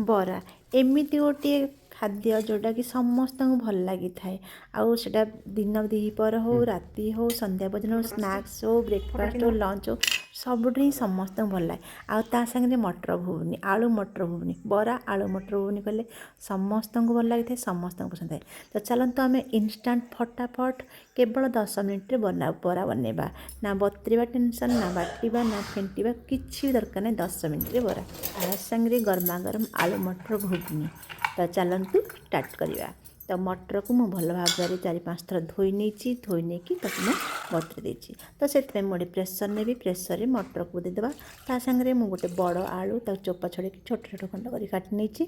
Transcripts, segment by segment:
ବରା ଏମିତି ଗୋଟିଏ ଖାଦ୍ୟ ଯେଉଁଟାକି ସମସ୍ତଙ୍କୁ ଭଲ ଲାଗିଥାଏ। ଆଉ ସେଇଟା ଦିନ ଦ୍ୱିପହର ହଉ, ରାତି ହଉ, ସନ୍ଧ୍ୟା ଭୋଜନ ହଉ, ସ୍ନାକ୍ସ ହଉ, ବ୍ରେକଫାଷ୍ଟ ହଉ, ଲଞ୍ଚ ହଉ, ସବୁଠି ହିଁ ସମସ୍ତଙ୍କୁ ଭଲ ଲାଗେ। ଆଉ ତା ସାଙ୍ଗରେ ମଟର ଘୁଗୁନି, ଆଳୁ ମଟର ଘୁଗୁନି, ବରା ଆଳୁ ମଟର ଘୁଗୁନି କଲେ ସମସ୍ତଙ୍କୁ ଭଲ ଲାଗିଥାଏ, ସମସ୍ତଙ୍କୁ ପସନ୍ଦ ଥାଏ। ତ ଚାଲନ୍ତୁ, ଆମେ ଇନଷ୍ଟାଣ୍ଟ ଫଟାଫଟ କେବଳ 10 ମିନିଟ୍ରେ ବରା ବନେଇବା। ନା ବତୁରିବା ଟେନସନ୍, ନା ବାଟିବା, ନା ଫେଣ୍ଟିବା, କିଛି ବି ଦରକାର ନାହିଁ। 10 ମିନିଟ୍ରେ ବରା, ତା ସାଙ୍ଗରେ ଗରମା ଗରମ ଆଳୁ ମଟର ଘୁଗୁନି। ତ ଚାଲନ୍ତୁ ଷ୍ଟାର୍ଟ କରିବା। ତ ମଟରକୁ ମୁଁ ଭଲ ଭାବରେ ଚାରି ପାଞ୍ଚ ଥର ଧୋଇ ନେଇଛି। ଧୋଇ ନେଇକି ତାକୁ ମୁଁ ବତୁରେଇ ଦେଇଛି। ତ ସେଥିପାଇଁ ମୁଁ ଗୋଟେ ପ୍ରେସର୍ ନେବି। ପ୍ରେସର୍ରେ ମଟରକୁ ଦେଇଦେବା। ତା ସାଙ୍ଗରେ ମୁଁ ଗୋଟେ ବଡ଼ ଆଳୁ, ତାକୁ ଚୋପା ଛଡ଼େଇକି ଛୋଟ ଛୋଟ ଖଣ୍ଡ କରି କାଟି ନେଇଛି।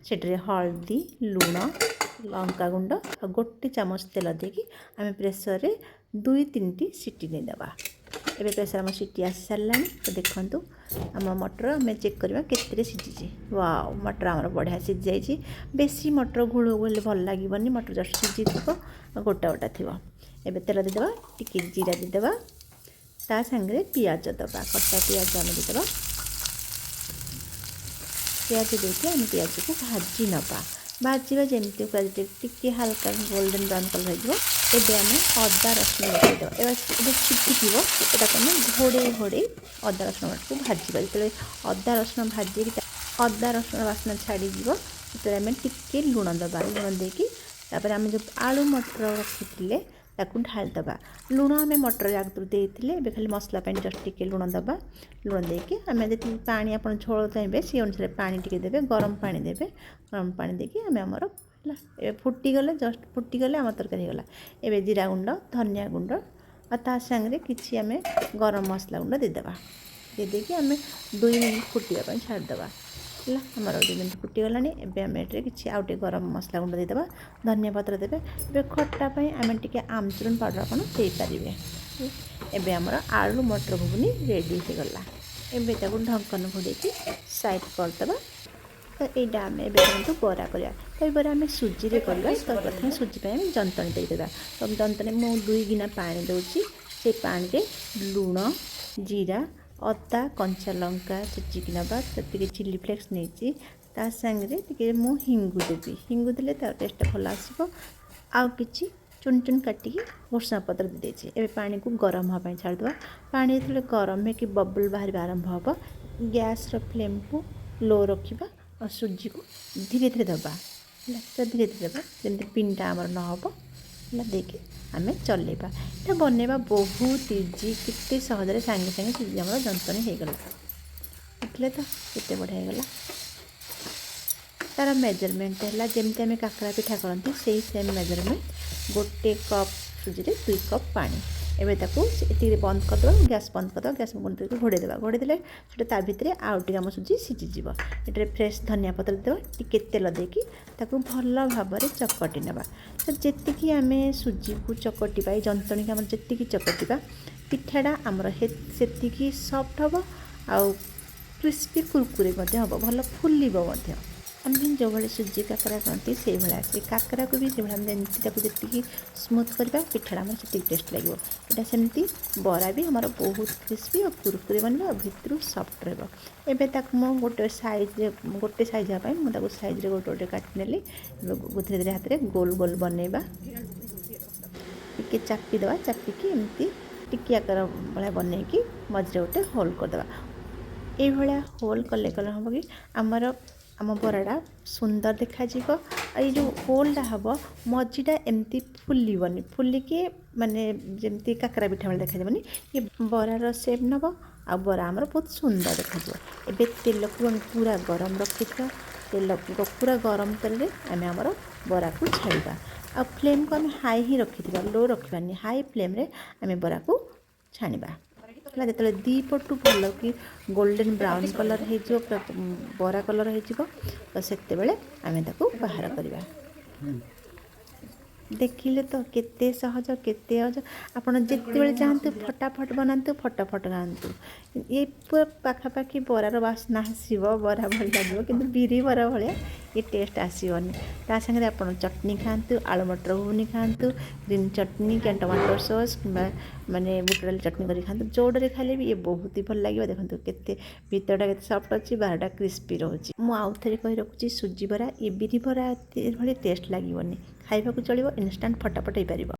ସେଠିରେ ହଳଦୀ, ଲୁଣ, ଲଙ୍କାଗୁଣ୍ଡ ଆଉ ଗୋଟେ ଚାମଚ ତେଲ ଦେଇକି ଆମେ ପ୍ରେସର୍ରେ ଦୁଇ ତିନିଟି ସିଟି ନେଇଦେବା। ଏବେ ପ୍ରେସର୍ ଆମ ସିଟି ଆସି ସାରିଲାଣି। ତ ଦେଖନ୍ତୁ, ଆମ ମଟର ଆମେ ଚେକ୍ କରିବା କେତେରେ ସିଝିଛି। ୱାଓ, ମଟର ଆମର ବଢ଼ିଆ ସିଝି ଯାଇଛି। ବେଶୀ ମଟର ଘୋଳ ହେଲେ ଭଲ ଲାଗିବନି। ମଟର ଜଷ୍ଟ ସିଝିଥିବ ଆଉ ଗୋଟା ଗୋଟା ଥିବ। ଏବେ ତେଲ ଦେଇଦେବା, ଟିକେ ଜିରା ଦେଇଦେବା, ତା ସାଙ୍ଗରେ ପିଆଜ ଦେବା। କଟା ପିଆଜ ଆମେ ଦେଇଦେବା। ପିଆଜ ଦେଇକି ଆମେ ପିଆଜକୁ ଭାଜି ନେବା। ଭାଜିବା ଯେମିତି ପିଆଜ ଟିକେ ହାଲକା ଗୋଲ୍ଡେନ୍ ବ୍ରାଉନ୍ କଲର୍ ହେଇଯିବ। ଏବେ ଆମେ ଅଦା ରସୁଣ ପକାଇଦେବା। ଏବେ ଏବେ ଛିଟିକିବ। ଏଟାକୁ ଆମେ ଘୋଡ଼େଇ ଘୋଡ଼େଇ ଅଦା ରସୁଣକୁ ଭାଜିବା। ଯେତେବେଳେ ଅଦା ରସୁଣ ଭାଜିକି ଅଦା ରସୁଣ ବାସ୍ନା ଛାଡ଼ିଯିବ, ସେତେବେଳେ ଆମେ ଟିକେ ଲୁଣ ଦେବା। ଲୁଣ ଦେଇକି ତାପରେ ଆମେ ଯେଉଁ ଆଳୁ ମଟର ରଖିଥିଲେ, ତାକୁ ଢାଳିଦେବା। ଲୁଣ ଆମେ ମଟରରେ ଆଗରୁ ଦେଇଥିଲେ। ଏବେ ଖାଲି ମସଲା ପାଇଁ ଜଷ୍ଟ ଟିକେ ଲୁଣ ଦେବା। ଲୁଣ ଦେଇକି ଆମେ ଯେତିକି ପାଣି ଆପଣ ଝୋଳ ଚାହିଁବେ, ସେଇ ଅନୁସାରେ ପାଣି ଟିକେ ଦେବେ। ଗରମ ପାଣି ଦେବେ। ଗରମ ପାଣି ଦେଇକି ଆମେ ଆମର ହେଲା। ଏବେ ଫୁଟିଗଲେ, ଜଷ୍ଟ ଫୁଟିଗଲେ ଆମ ତରକାରୀ ହେଇଗଲା। ଏବେ ଜିରା ଗୁଣ୍ଡ, ଧନିଆ ଗୁଣ୍ଡ ଆଉ ତା ସାଙ୍ଗରେ କିଛି ଆମେ ଗରମ ମସଲା ଗୁଣ୍ଡ ଦେଇଦେବା। ଦେଇଦେଇକି ଆମେ 2 ମିନିଟ୍ ଫୁଟିବା ପାଇଁ ଛାଡ଼ିଦେବା। ହେଲା, ଆମର 2 ମିନିଟ୍ ଫୁଟିଗଲାଣି। ଏବେ ଆମେ ଏଥିରେ କିଛି ଆଉ ଟିକେ ଗରମ ମସଲା ଗୁଣ୍ଡ ଦେଇଦେବା, ଧନିଆ ପତ୍ର ଦେବେ। ଏବେ ଖଟା ପାଇଁ ଆମେ ଟିକେ ଆମଚୁର ପାଉଡ଼ର ଆପଣ ଦେଇପାରିବେ। ଏବେ ଆମର ଆଳୁ ମଟର ଘୁଗୁନି ରେଡ଼ି ହେଇଗଲା। ଏବେ ତାକୁ ଢଙ୍କନ ଘୋଡ଼େଇକି ସାଇଡ଼୍ କରିଦେବା। ତ ଏଇଟା ଆମେ ଏବେ କରନ୍ତୁ ବରା କରିବା। ତ ଏଇ ବରା ଆମେ ସୁଜିରେ କରିବା। ତ ପ୍ରଥମେ ସୁଜି ପାଇଁ ଆମେ ଯନ୍ତଣୀ ତିଆରି କରିବା। ତ ଯନ୍ତଣୀ ମୁଁ 2 ଗିନା ପାଣି ଦେଉଛି। ସେଇ ପାଣିରେ ଲୁଣ, ଜିରା, ଅଦା, କଞ୍ଚା ଲଙ୍କା ଛେଚିକି ନେବା। ତ ଟିକେ ଚିଲି ଫ୍ଲେକ୍ସ ନେଇଛି। ତା ସାଙ୍ଗରେ ଟିକେ ମୁଁ ହିଙ୍ଗୁ ଦେବି। ହିଙ୍ଗୁ ଦେଲେ ତା ଟେଷ୍ଟଟା ଭଲ ଆସିବ। ଆଉ କିଛି ଚୁନ ଚୁନ କାଟିକି ଭୃଷଙ୍ଗ ପତ୍ର ଦେଇଦେଇଛି। ଏବେ ପାଣିକୁ ଗରମ ହେବା ପାଇଁ ଛାଡ଼ିଦେବା। ପାଣି ଯେତେବେଳେ ଗରମ ହେଇକି ବବଲ୍ ବାହାରିବା ଆରମ୍ଭ ହେବ, ଗ୍ୟାସ୍ର ଫ୍ଲେମ୍କୁ ଲୋ ରଖିବା ଆଉ ସୁଜିକୁ ଧୀରେ ଧୀରେ ଦେବା। ହେଲା, ତ ଧୀରେ ଧୀରେ ଦେବା, ଯେମିତି ପିଣ୍ଡା ଆମର ନ ହେବ। ହେଲା, ଦେଇକି ଆମେ ଚଲେଇବା। ଏଇଟା ବନେଇବା ବହୁତ ଇଜି। କେତେ ସହଜରେ ସାଙ୍ଗେ ସାଙ୍ଗେ ସୁଜି ଆମର ଯନ୍ତଣୀ ହେଇଗଲା। ଦେଖିଲେ ତ, କେତେ ବଢ଼ିଆ ହେଇଗଲା। ତା'ର ମେଜରମେଣ୍ଟ ହେଲା, ଯେମିତି ଆମେ କାକରା ପିଠା କରନ୍ତି, ସେଇ ସେମ୍ ମେଜରମେଣ୍ଟ। ଗୋଟେ କପ୍ ସୁଜିରେ 2 କପ୍ ପାଣି। ଏବେ ତାକୁ ଏତିକିରେ ବନ୍ଦ କରିଦେବା, ଗ୍ୟାସ୍ ବନ୍ଦ କରିଦେବା। ଗ୍ୟାସ୍ ବନ୍ଦ କରିକି ଘୋଡ଼େଇ ଦେବା। ଘୋଡ଼େଇ ଦେଲେ ସେଟା ତା ଭିତରେ ଆଉ ଟିକେ ଆମ ସୁଜି ସିଝିଯିବ। ଏଠାରେ ଫ୍ରେଶ୍ ଧନିଆ ପତ୍ର ଦେବା। ଟିକେ ତେଲ ଦେଇକି ତାକୁ ଭଲ ଭାବରେ ଚକଟି ନେବା। ତ ଯେତିକି ଆମେ ସୁଜିକୁ ଚକଟିବା, ଏଇ ଯନ୍ତଣୀକି ଆମର ଯେତିକି ଚକଟିବା, ପିଠାଟା ଆମର ସେତିକି ସଫ୍ଟ ହେବ ଆଉ କ୍ରିସ୍ପି କୁରକୁରେ ମଧ୍ୟ ହେବ, ଭଲ ଫୁଲିବ ମଧ୍ୟ। ଆମେ ଯେଉଁଭଳି ସୁଜି କାକରା କରନ୍ତି, ସେଇଭଳିଆ ସେ କାକରାକୁ ବି ସେଇଭଳିଆ ଆମେ ଯେମିତି ତାକୁ ଯେତିକି ସ୍ମୁଥ୍ କରିବା, ପିଠାଟା ଆମର ସେତିକି ଟେଷ୍ଟ ଲାଗିବ। ଏଇଟା ସେମିତି ବରା ବି ଆମର ବହୁତ କ୍ରିସ୍ପି ଆଉ କୁରକୁରେ ବନିବ ଆଉ ଭିତରୁ ସଫ୍ଟ ରହିବ। ଏବେ ତାକୁ ମୁଁ ଗୋଟେ ସାଇଜ୍ରେ, ଗୋଟେ ସାଇଜ୍ ହେବା ପାଇଁ ମୁଁ ତାକୁ ସାଇଜ୍ରେ ଗୋଟେ ଗୋଟେ କାଟିନେଲି। ଏବେ ଧୀରେ ଧୀରେ ହାତରେ ଗୋଲ ଗୋଲ ବନେଇବା। ଟିକେ ଚାପିଦେବା। ଚାପିକି ଏମିତି ଟିକି ଆକାର ଭଳିଆ ବନେଇକି ମଝିରେ ଗୋଟେ ହୋଲ୍ କରିଦେବା। ଏଇଭଳିଆ ହୋଲ୍ କଲେ କଲେ ହେବ କି ଆମର ଆମ ବରାଟା ସୁନ୍ଦର ଦେଖାଯିବ। ଆଉ ଏଇ ଯେଉଁ ହୋଲ୍ଟା ହେବ, ମଝିଟା ଏମିତି ଫୁଲିବନି, ଫୁଲିକି ମାନେ ଯେମିତି କାକରା ପିଠା ଭଳିଆ ଦେଖାଯିବନି। ଇଏ ବରାର ସେପ୍ ନେବ ଆଉ ବରା ଆମର ବହୁତ ସୁନ୍ଦର ଦେଖାଯିବ। ଏବେ ତେଲକୁ ଆମେ ପୁରା ଗରମ ରଖିଥିବା। ତେଲ ପୁରା ଗରମ ତେଲରେ ଆମେ ଆମର ବରାକୁ ଛାଡ଼ିବା। ଆଉ ଫ୍ଲେମ୍କୁ ଆମେ ହାଇ ହିଁ ରଖିଥିବା, ଲୋ ରଖିବାନି। ହାଇ ଫ୍ଲେମ୍ରେ ଆମେ ବରାକୁ ଛାଣିବା। ହେଲା, ଯେତେବେଳେ ଦୁଇ ପଟୁ ଭଲ କି ଗୋଲ୍ଡେନ୍ ବ୍ରାଉନ୍ କଲର୍ ହେଇଯିବ, ପୁରା ବରା କଲର୍ ହେଇଯିବ, ତ ସେତେବେଳେ ଆମେ ତାକୁ ବାହାର କରିବା। ଦେଖିଲେ ତ କେତେ ସହଜ, କେତେ ସହଜ। ଆପଣ ଯେତେବେଳେ ଚାହାନ୍ତୁ, ଫଟାଫଟ ବନାନ୍ତୁ, ଫଟାଫଟ ଖାଆନ୍ତୁ। ଇଏ ପୁରା ପାଖାପାଖି ବରାର ବାସ୍ନା ଆସିବ, ବରା ଭଳି ଲାଗିବ, କିନ୍ତୁ ବିରି ବରା ଭଳିଆ ଏ ଟେଷ୍ଟ ଆସିବନି। ତା ସାଙ୍ଗରେ ଆପଣ ଚଟଣି ଖାଆନ୍ତୁ, ଆଳୁ ମଟର ଘୁଗୁନି ଖାଆନ୍ତୁ, ଗ୍ରୀନ୍ ଚଟଣି କିମ୍ବା ଟମାଟୋ ସସ୍ କିମ୍ବା ମାନେ ବୁଟ ଡାଲି ଚଟଣି କରି ଖାଆନ୍ତୁ। ଯେଉଁଟାରେ ଖାଇଲେ ବି ଇଏ ବହୁତ ହି ଭଲ ଲାଗିବ। ଦେଖନ୍ତୁ, କେତେ ଭିତରଟା କେତେ ସଫ୍ଟ ଅଛି, ବାହାରଟା କ୍ରିସ୍ପି ରହୁଛି। ମୁଁ ଆଉ ଥରେ କହି ରଖୁଛି, ସୁଜି ବରା ଏ ବିରି ବରା ଭଳି ଟେଷ୍ଟ ଲାଗିବନି। ଖାଇବାକୁ ଚଳିବ, ଇନଷ୍ଟାଣ୍ଟ ଫଟାଫଟ ହେଇପାରିବ।